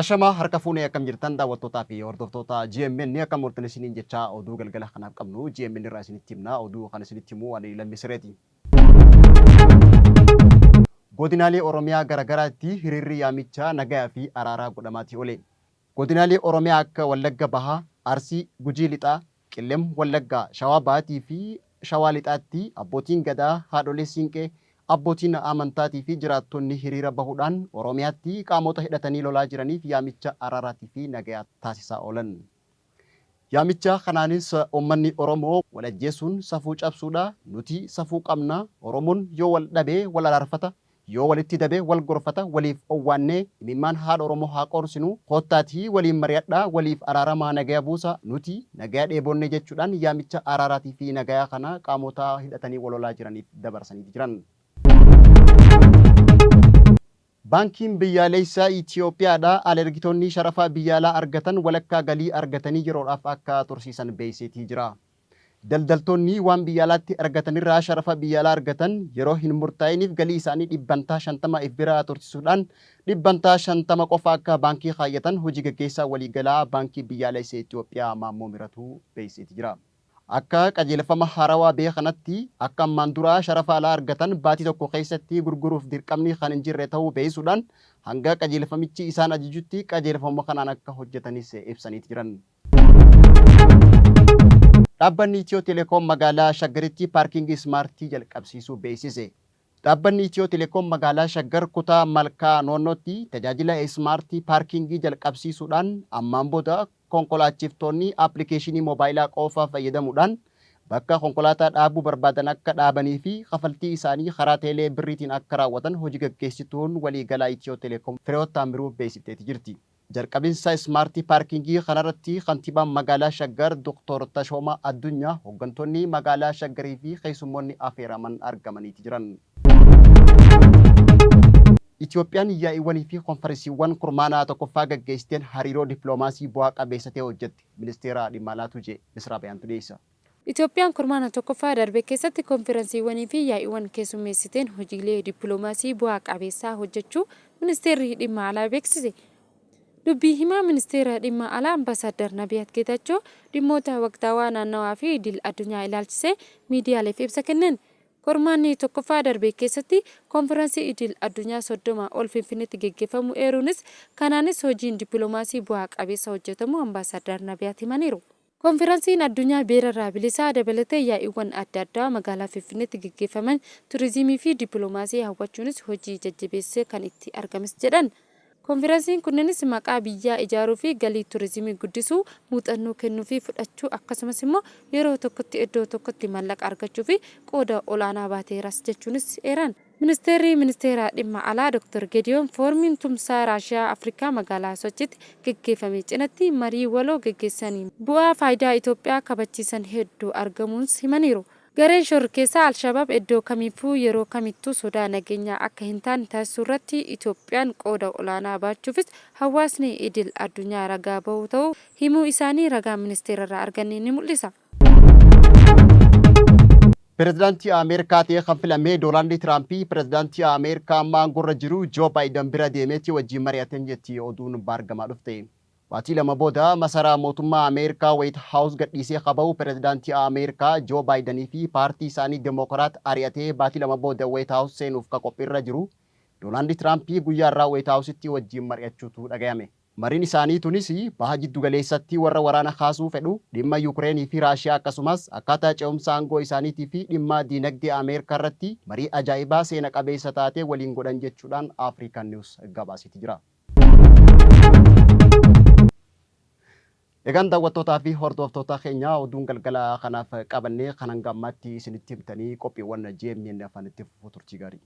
Ashamaa harka fuunee akkam jirtan daawwattootaa fi hordoftoota GMN akkam ooltan isiniin jechaa oduu galgala kanaaf qabnu GMN irraa isinitti himna oduu kan isinitti himu ani Lammii Sireeti. Godinaalee Oromiyaa garagaraatti hiriirri yaamichaa nagayaa fi araaraa godhamaatii ole. Godinaalee Oromiyaa akka Wallagga Bahaa, Arsii, Gujii Lixaa, Qellem Wallaggaa, Shawaa Bahaatii fi Shawaa Lixaatti abbootiin Gadaa, haadholee Siinqee, abbootiin amantaatii fi jiraattonni hiriira bahuudhaan Oromiyaatti qaamota hidhatanii lolaa jiraniif yaamicha araaraatii fi nagayaa taasisaa oolan. Yaamicha kanaanis uummanni Oromoo wal ajjeesuun safuu cabsuudha, nuti safuu qabna, Oromoon yoo wal dhabe wal araarfata, yoo walitti dabe wal gorfata, waliif owwaannee imimmaan haadha Oromoo haa qoorsinu, koottaatii waliin mari'adhaa, waliif araaramaa nagaya buusa, nuti nagaya dheebonne jechuudhaan yaamicha araaraatii fi nagayaa kana qaamota hidhatanii wal lolaa jiraniif dabarsaniiti jiran. Baankiin Biyyaaleysaa Itiyoophiyaadha al-ergitoonni sharafa biyya alaa argatan walakkaa galii argatanii yeroodhaaf akka tursiisan beeksiseetii jira. Daldaltoonni waan biyya alaatti ergatanirraa sharafa biyya alaa argatan yeroo hin murtaa'iniif galii isaanii dhibbantaa 50 if bira tursiisuudhaan dhibbantaa 50 qofa akka baankii kaayyatan Hojii Gaggeessaa Waliigalaa Baankii Biyyaaleysa Itiyoophiyaa Maammoo Miratuu beeksiseeti jira. Akka qajeelfama haarawaa bee kanatti, akka ammaan duraa sharafa alaa argatan baatii tokko keessatti gurguruuf dirqamni kan hin jirre ta'uu beeksisuudhaan, hanga qajeelfamichi isaan ajajutti qajeelfamuma kanaan akka hojjetanis ibsaniiti jiran. Dhaabbanni Itiyoo Telekoom magaalaa Shaggaritti paarkiingii ismaartii jalqabsiisuu beeksise. Dhaabbanni Itiyoo Telekoom magaalaa Shaggar kutaa Malkaa Noonnootti tajaajila ismaartii paarkiingii jalqabsiisuudhaan ammaan booda konkolaachiftoonni appilikeeshinii moobaayilaa qoofa fayyadamuudhaan bakka konkolaataa dhaabuu barbaadan akka dhaabanii fi kafaltii isaanii karaa teelee birriitiin akka raawwatan hoji gaggeessituun waliigalaa Itiyoo Telekoom Fireewoot Taammiruu beeksifteeti jirti. Jalqabinsa Ismaartii Paarkiingii kanarratti Kantiibaan Magaalaa Shaggar Doktoor Tashoomaa Addunyaa, hoggantoonni Magaalaa Shaggarii fi keessummoonni afeeraman argamaniiti jiran. Itiyoophiyaan yaa'iiwwanii fi konfaransiiwwan kurmaana 1ffaa gaggeessiteen hariiroo dippiloomaasii bu'aa qabeessa ta'e hojjette, Ministeera Dhimma Alaatu jedhe. Misraa Bayaantu dhiyeessa. Itiyoophiyaan kurmaana 1ffaa darbe keessatti konfiransiiwwanii fi yaa'iiwwan keessummeessiteen hojiilee dippiloomaasii bu'aa qabeessaa hojjechuu Ministeerri Dhimma Alaa beeksise. Dubbii Himaa Ministeera Dhimma Alaa Ambaasaaddar Nabiyaat Geetaachoo dhimmoota waqtaawaa naannawaa fi idil addunyaa ilaalchisee miidiyaaleef ibsa kenneen, kurmaanni 1ffaa darbe keessatti konfiransii idil addunyaa 30 ol Finfinneetti geggeeffamuu eeruunis, kanaanis hojiin dippiloomaasii bu'aa qabeessa hojjetamuu Ambaasaaddar Nabiyaat himaniiru. Konfiransiin addunyaa beerarraa bilisaa dabalatee yaa'iiwwan adda addaa magaalaa Finfinneetti geggeeffaman turizimii fi dippiloomaasii hawwachuunis hojii jajjabeessee kan itti argames jedhan. Konfiransiin kunneenis maqaa biyyaa ijaaruu fi galii turizimii guddisuu, muuxannoo kennuu fi fudhachuu akkasumas immoo yeroo tokkotti iddoo tokkotti mallaqa argachuu fi qooda ol'aanaa baateeras jechuunis eeran. Ministeerri Ministeera Dhimma Alaa Doktar Gediyoon Foormiin Tumsaa Raashiyaa Afrikaa magaalaa Sochiitti geggeeffame cinatti marii waloo geggeessaniin bu'aa faayidaa Itoophiyaa kabachiisan heddu argamuuns himaniiru. Gareen shororkeessaa Alshabaab iddoo kamiifuu yeroo kamittuu sodaa nageenyaa akka hin taane taasisuurratti Itoophiyaan qooda olaanaa bahachuufis hawaasni idil addunyaa ragaa bahuu ta'uu himuu isaanii ragaan ministeerarraa arganne ni mul'isa. Pirezidaantii Ameerikaa ta'ee kan filame Doonaald Tiraampi pirezidaantii Ameerikaa amma aangorra jiru Joo Baayidan bira deemeeti wajjin mari'atan jetti oduun baargamaa dhufte. Baatii 2 booda masaraa mootummaa Ameerikaa Wayit Haawus gadhiisee ka bahu pirezidaantii Ameerikaa Joo Baayidanii fi paartii isaanii Demokiraat ari'atee baatii 2 booda Wayit Haawus seenuuf ka qophiirra jiru Doonaald Tiraampi guyyaa har'aa Wayit Haawusitti wajjin mari'achuutu dhagayame. Mariin isaanii tunis Baha Jiddugaleessatti warra waraana kaasuu fedhu, dhimma Yukireenii fi Raashiyaa akkasumas akkaataa ce'umsa aangoo isaaniitii fi dhimma diinagdee Ameerikaa irratti marii ajaa'ibaa seena qabeessa taate waliin godhan jechuudhaan African News gabaaseeti jira. Egaan daawwattootaa fi hordooftoota keenya oduun galgala kanaaf qabanne kan hanga ammaatti isinitti himtanii qophiiwwan GMN afaan itti fufuu turtii gaarii.